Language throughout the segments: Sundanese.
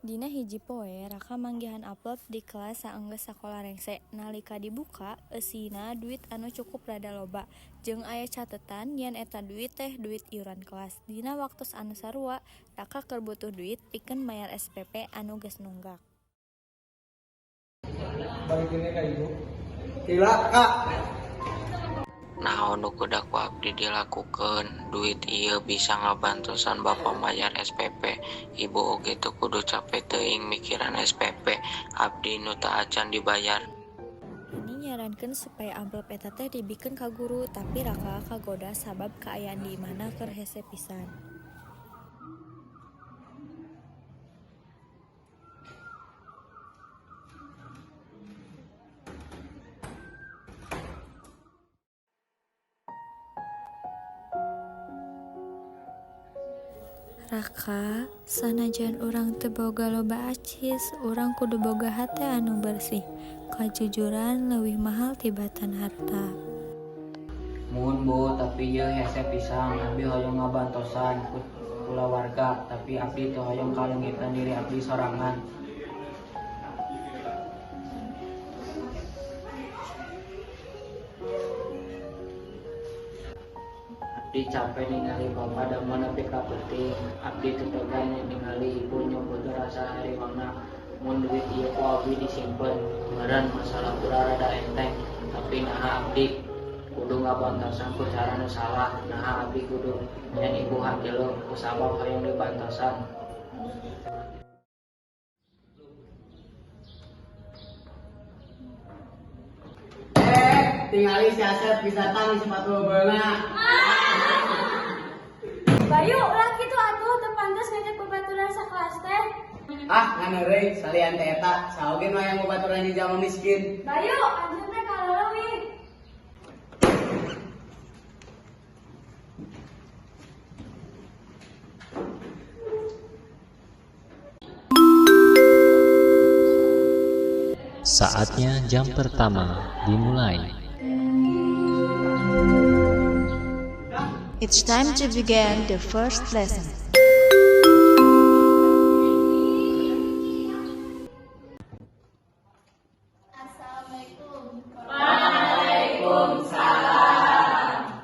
Dina hiji poe Raka manggihan amplop di kelas saenggeus sakola rengse. Nalika dibuka, eusina duit anu cukup rada loba, jeung aya catetan yen eta duit teh duit iuran kelas. Dina waktos anu sarua, Raka keur butuh duit pikeun mayar SPP anu geus nunggak. Balikeun ka ibu. Lila, Kak. Naon nu kedah ku abdi dilakukeun, duit ieu bisa ngabantosan bapa mayar SPP, ibu oge teu kudu cape teuing mikiran SPP abdi nu teu acan dibayar. Nini nyarankeun supaya amplop eta teh dibikeun ka guru, tapi Raka kagoda sabab kaayaan di imahna keur hese pisan. Raka, sanajan urang teu boga loba acis, urang kudu boga hate anu bersih. Kajujuran leuwih mahal tibatan harta. Muhun Bu, tapi ieu hese pisan, abdi hoyong ngabantosan ku kulawarga, tapi abdi teu hoyong kaleungitan diri abdi sorangan. Abdi cape ningali bapa damel nepi ka peuting, abdi teu tega ningali ibu nyumputkeun rasa hariwangna mun duit ieu ku abdi disimpen. Meureun masalah urang rada enteng, tapi naha abdi kudu ngabantosan ku cara nu salah, naha abdi kudu nyen ibu hatileuh kusabab hoyong dibantosan. Tingali si Asep bisa tang sepatu beunga. Bayu, ulah kitu atuh teu pantes ngajak babaturan sakelas teh. Ah, ngan heureuy salian teh eta, saoge nu hayang babaturan di jalma miskin. Bayu, anjeun teh kaleuwih. Saatnya jam pertama dimulai. It's time to begin the first lesson. Assalamualaikum. Waalaikumsalam.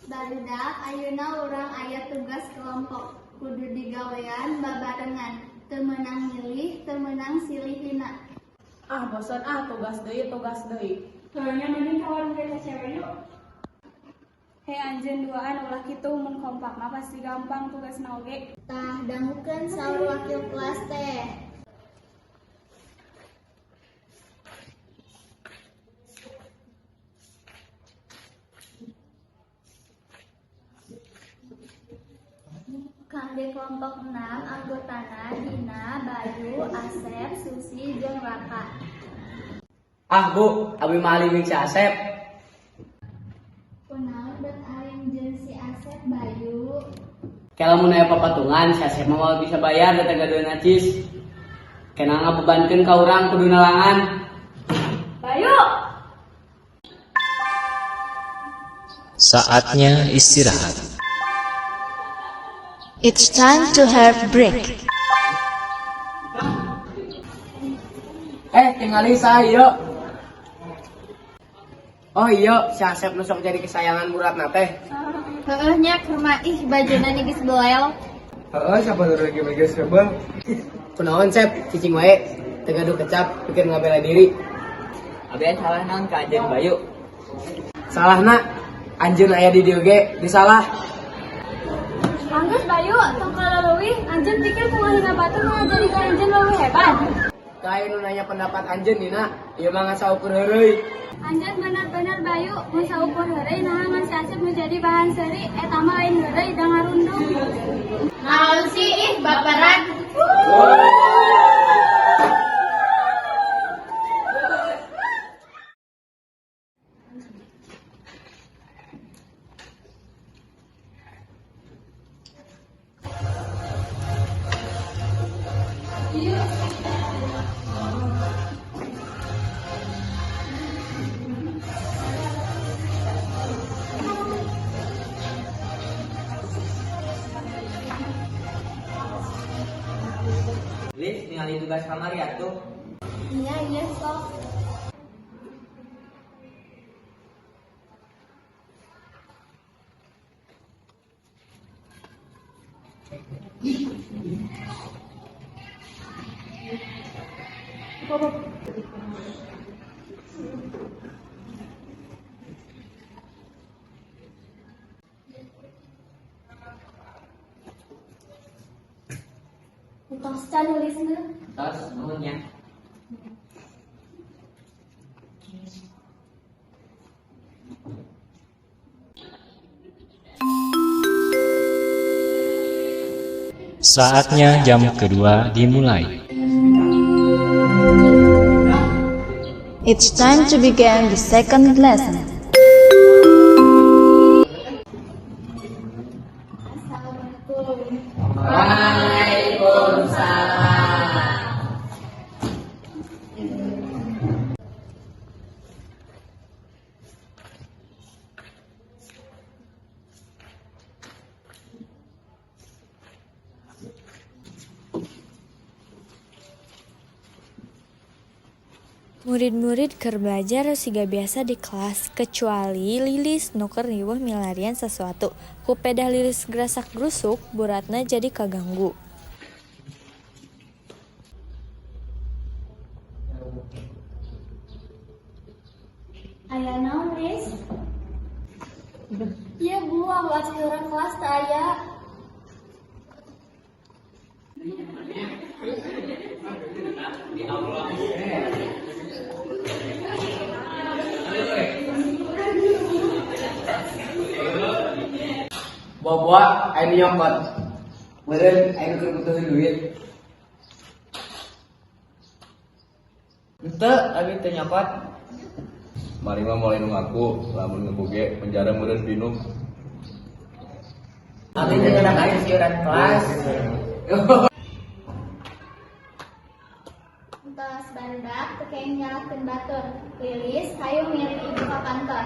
Barudak ayeuna urang aya tugas kelompok kudu digawean babarengan. Teu meunang milih, teu meunang silih hina. Ah, bosan ah, tugas deui, tugas deui. Heueuh nya mending ka warung cewek yuk. Hei anjeun duaan ulah kitu mun kompak mah pasti gampang tugasna oge. Tah dangukeun saur wakil kelas teh. Kangge kelompok 6 anggotana Dina, Bayu, Asep, Susi jeung Raka. Ah Bu, abi mah alim jeung si Asep. Kunaon bet alim jeung si Asep Bayu? Ke lamun aya papatungan si Asep mah moal bisa bayar da teh gaduhan acis. Kena ngabebankeun ka urang kudu nalangan. Bayu. Saatnya istirahat. It's time to have break. Tingali saya. Oh iya, si Asep nu sok jadi kesayangan muradna teh. Heueuh nya kumaha ih bajuna geus belel. Heeh, siapa nu lagi geus rebel. Kunaon Sep, cicing wae, teu gaduh kecap, pikir ngabela diri. Abi salah naon ka anjeun Bayu? Salahna anjeun aya di dieu ge, disalah. Anggeus Bayu, tong kaleuwih, anjeun pikir kumaha hina batur nu ngajadikeun anjeun leuwih hebat. Kae nu nanya pendapat anjeun Dina, ieu mah ngan saukur heureuy. Anjeun bener-bener Bayu, mun saukur heureuy naha ngan si Asep nu jadi bahan seuri, eta mah lain heureuy da ngarundung. Naon sih ih baperan. ningali tugas kamari atuh. Iya, iya sok. Tos can nulisna. Tos, nuhun nya. Saatnya jam kedua dimulai. It's time to begin the second lesson. Assalamualaikum. Waalaikumsalam. Murid-murid keur belajar siga biasa di kelas, kecuali Lilis nu keur riweuh milarian sasuatu. Ku pedah Lilis grasak-grusuk, Bu Ratna jadi kaganggu. Aya naon, Lis? Iya, Bu, aku acis iuran kelas teu aya. Boboa aya nu nyokot. Meureun aya nu keur butuh duit. Henteu, abi teu nyokot. Maling mah moal nu ngaku, lamun ngeboge penjara meureun pinum. Abi teu nyedak acis iuran kelas. Entos barudak teu kenging nyalahkeun batur. Lilis, hayu ngiring ibu ka kantor.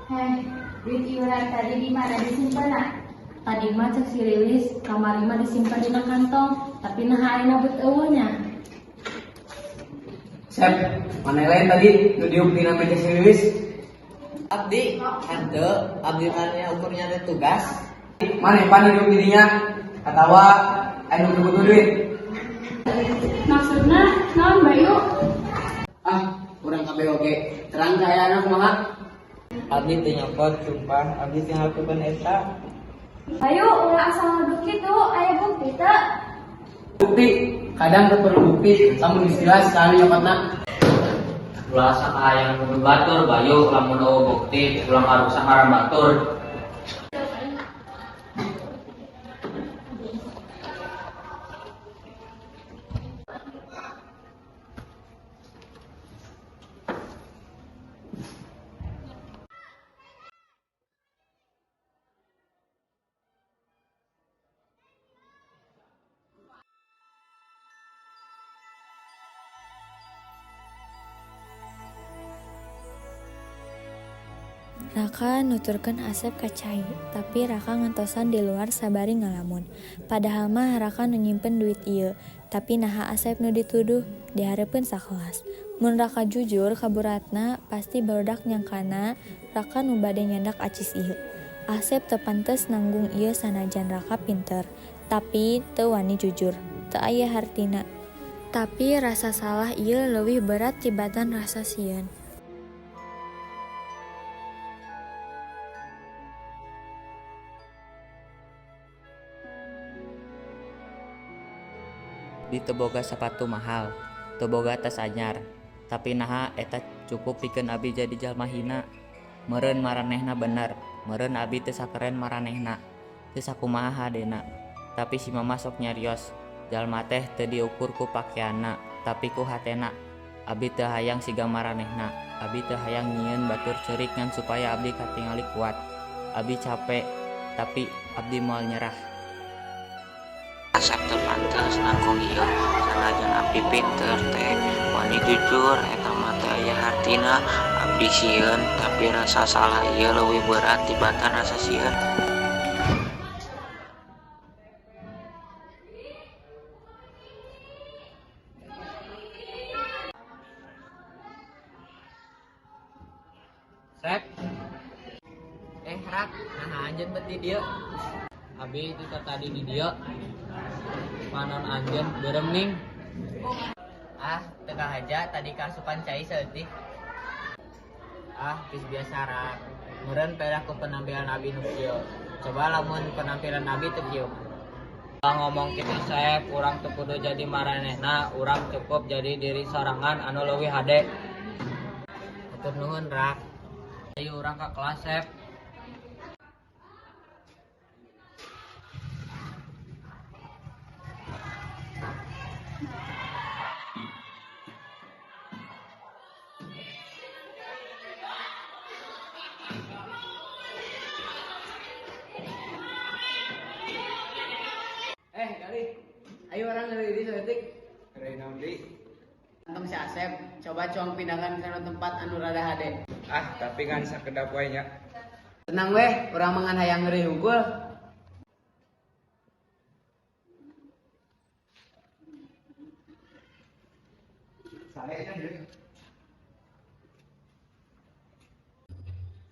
Heh, duit iuran tadi di mana disimpenna? Tadi mah cek si Lilis, kamari mah disimpan dina kantong, tapi naha ayeuna beut euweuh nya. Sep, mana lain tadi nu diuk dina meja si Lilis? Abdi, henteu, abdi mah nya ukur nyatet tugas. Mana pan nu diuk di dinya? Atawa aya nu keur butuh duit? Maksudna naon, Bayu? Ah, urang kabeh oge. Terang ka ayana kumaha? Abdi teu nyokot, sumpah, abdi teu ngalakukeun eta. Bayu, ulah asal ngadu kitu, aya bukti teu? Bukti, kadang teu perlu bukti, lamun geus jelas saha nu nyokotna. Ulah asa kahayang nuduh batur, Bayu, lamun euweuh bukti, ulah ngarusak ngaran batur. Raka nuturkeun Asep ka cai, tapi Raka ngantosan di luar sabari ngalamun. Padahal mah Raka nu nyimpen duit ieu, tapi naha Asep nu dituduh di hareupeun sakelas. Mun Raka jujur ka Bu Ratna, pasti barudak nyangkana Raka nu bade nyandak acis ieu. Asep teu pantes nanggung ieu sanajan Raka pinter, tapi teu wani jujur, teu aya hartina. Tapi rasa salah ieu leuwih berat tibatan rasa sieun. Abdi teu boga sapatu mahal, teu boga tas anyar, tapi naha eta cukup pikeun abdi jadi jalma hina. Meureun maranehna bener, meureun abdi teu sakeren maranehna, teu sakumaha hadena. Tapi si mama sok nyarios, jalma teh teu diukur ku pakeanna, tapi ku hatena. Abdi teu hayang siga maranehna, abdi teu hayang nyieun batur ceurik ngan supaya abdi katingali kuat. Abdi cape, tapi abdi moal nyerah. Asep teu pantes nanggung ieu, sanajan abdi pinter teh wani jujur eta mah. teu aya hartina. Abdi sieun, tapi rasa salah ieu leuwih berat tibatan rasa sieun. Sep. Eh, Rak, nah anjeun bet di dieu. Abi itu tadi di dieu. Panon anjeun beureum ning. Ah, teu kahaja tadi kaasupan cai saeutik. Ah, geus biasa Rak. Meureun pedah ku penampilan abi nu kieu. Coba lamun penampilan abi teu kieu. Ngomong kitu Sep, urang teu kudu jadi maranehna, urang cukup jadi diri sorangan anu leuwih hade. Hatur nuhun, Rak. Ayo urang ka kelas, Sep. Eh, Galih. Ayo urang ngeureui saeutik. Heureuy naon deui? Kantong si Asep, coba cuang pindahkan kana tempat anu rada hade. Ah, tapi ngan sakedap wae nya. Tenang weh, urang mah ngan hayang heureuy hungkul.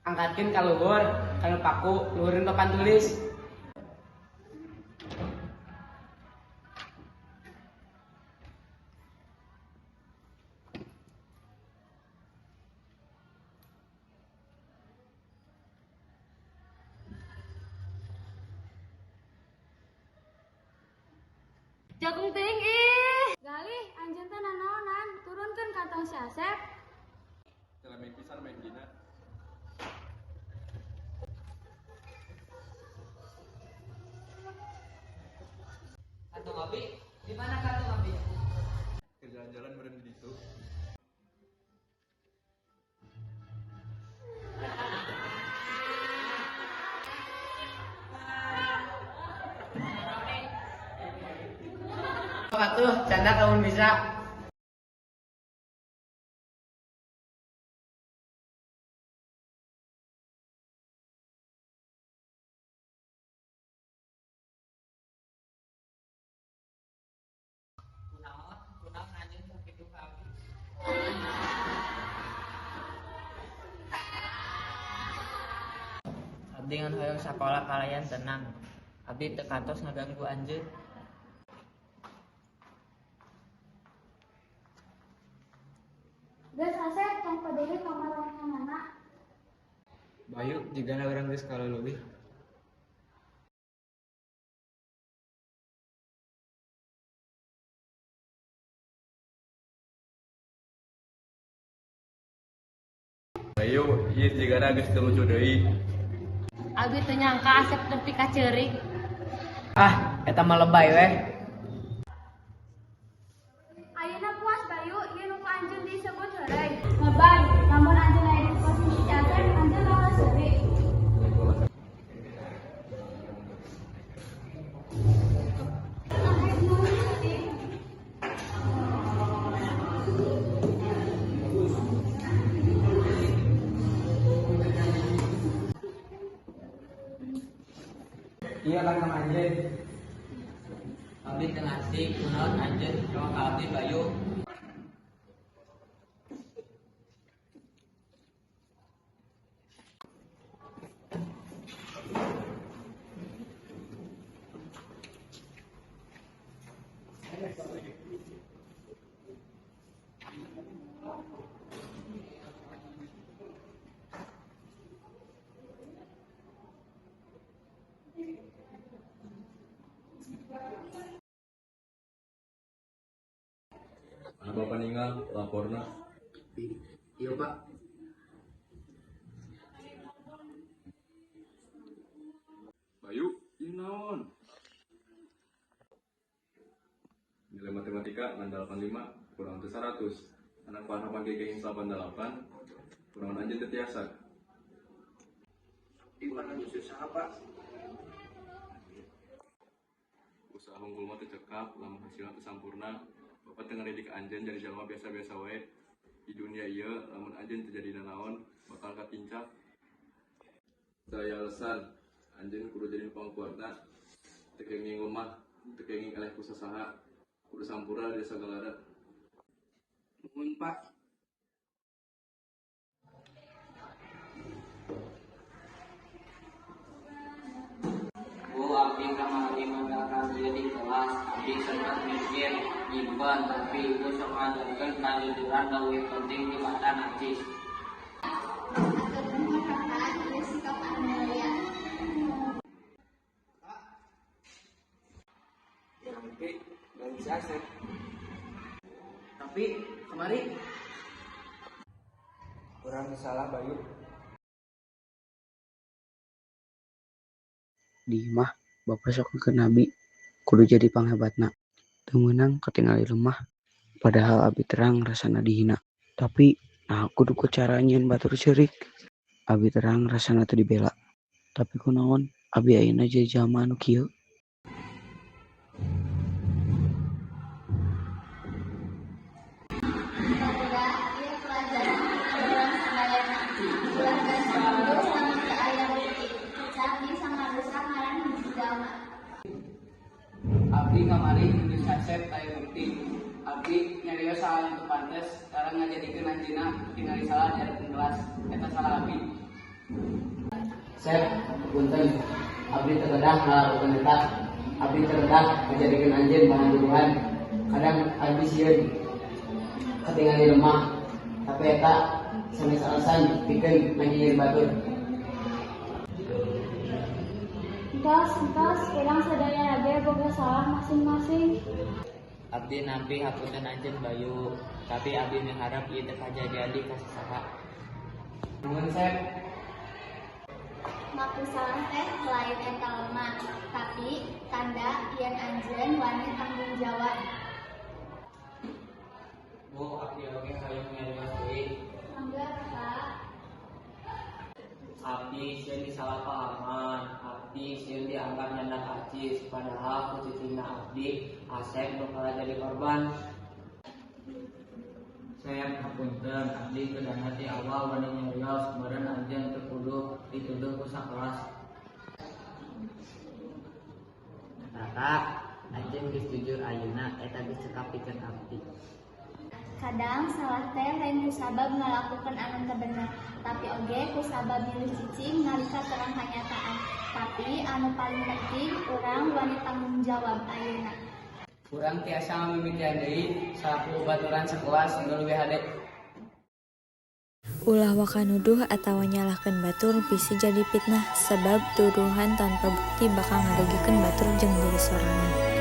Angkatkeun ka luhur, kana paku, luhureun papan tulis. Jagung teuing ih. Galih, anjeun teh nanaonan, turunkeun kantong si Asep. Celemeng pisan main dina. Kantong abi? Di mana kantong abi? Keur jalan-jalan meureun di ditu. Atuh, canda kamu bisa. Kunaon? Kunaon anjeun sakitu ka abi? Abdi ngan hoyong sakola kalayan tenang. Abdi teu kantos ngaganggu anjeun. Geus Asep, tong peduli ka maranehanana. Bayu, jigana urang geus kaluluwih. Bayu, ieu jigana geus teu lucu deui. Abi teu nyangka Asep nepi ka ceurik. Ah, eta mah lebay weh. Ayeuna puas Bayu, ieu nu ku anjeun disebut heureuy. Lebay, lamun anjeun aya di posisi si Asep, anjeun bakal seuri. Iya kantong anjeun. Abdi teu ngarti kunaon anjeun coba ka abdi Bayu. Mana bapak ninggal laporna? Iya, Pak. Bayu, ieu naon? Nilai matematika ngan 85 kurang teu 100. Anak panah pake kenging 88, kunaon anjeun teu tiasa. Di mana susah, Pak? Usaha unggul mah teu cekap, lamun hasilna teu sampurna. Bapak teu ngadidik anjeun jadi jalma biasa-biasa wae. Di dunia ieu lamun anjeun teu jadi nanaon bakal katincak. Teu aya alesan anjeun kudu jadi nu pangkuatna. Teu kenging lemah, teu kenging eleh ku sasaha. Kudu sampurna dina sagalana. Nuhun, Pak. Bu, abdi kamari manggalkan ieu di kelas. Abdi sempat mikir nyimpen, tapi ibu sok ngajarkeun kajujuran leuwih penting tibatan acis. Hatur nuhun Raka, ieu sikap anu mulia. Tapi dari si Asep. Tapi kemari Urang salah, Bayu. Di imah bapa sok ngekeun abi kudu jadi panghebatna. Teu meunang katingali lemah, padahal abi terang rasana dihina. Tapi naha kudu ku cara nyieun batur ceurik. Abi terang rasana teu dibela. Tapi kunaon abi ayeuna jadi jalma anu kieu? Barudak, ieu pelajaran pikeun urang sadayana. Ulah gancang nuduh lamun teu aya bukti. Cecap bisa ngarusak ngaran hiji jalma. Abdi kamari nuduh si Asep teu aya bukti. Abdi nyarios hal anu teu pantes sareng ngajadikeun anjeunna katingali salah di hareupeun kelas. Eta salah abdi. Sep, punten. Abdi teu kedah ngalakukeun eta. Abdi teu kedah ngajadikeun anjeun bahan tuduhan. Kadang abdi sieun katingali lemah, tapi eta sanes alasan pikeun nganyinyir batur. Entos, entos, urang sadayana ge boga salah masing-masing. Abdi nampi hapunten anjeun, Bayu, tapi abdi miharep ieu teu kajadian deui ka sasaha. Nuhun, Sep. Ngaku salah teh lain eta lemah, tapi tanda yen anjeun wani tanggung jawab. Bu, abdi oge hoyong nyarios deui. Mangga, Raka. Abdi sieun disalahpahaman, abdi sieun dianggap nyandak acis, padahal ku cicingna abdi Asep nu kalah jadi korban. Sep, hapunten, abdi kedahna ti awal wani nyarios, meureun anjeun teu kudu dituduh ku sakelas. Raka, anjeun geus jujur ayeuna, eta geus cekap pikeun abdi. Kadang salah teh lain kusabab ngalakukeun anu teu bener, tapi oge kusabab milih cicing nalika terang kanyataan. Tapi anu paling penting urang wani tanggung jawab ayeuna. Urang tiasa ngamimitian deui salaku baturan sakelas nu leuwih hade. Ulah waka nuduh atawa nyalahkeun batur bisi jadi fitnah, sabab tuduhan tanpa bukti bakal ngarugikeun batur jeung diri sorangan.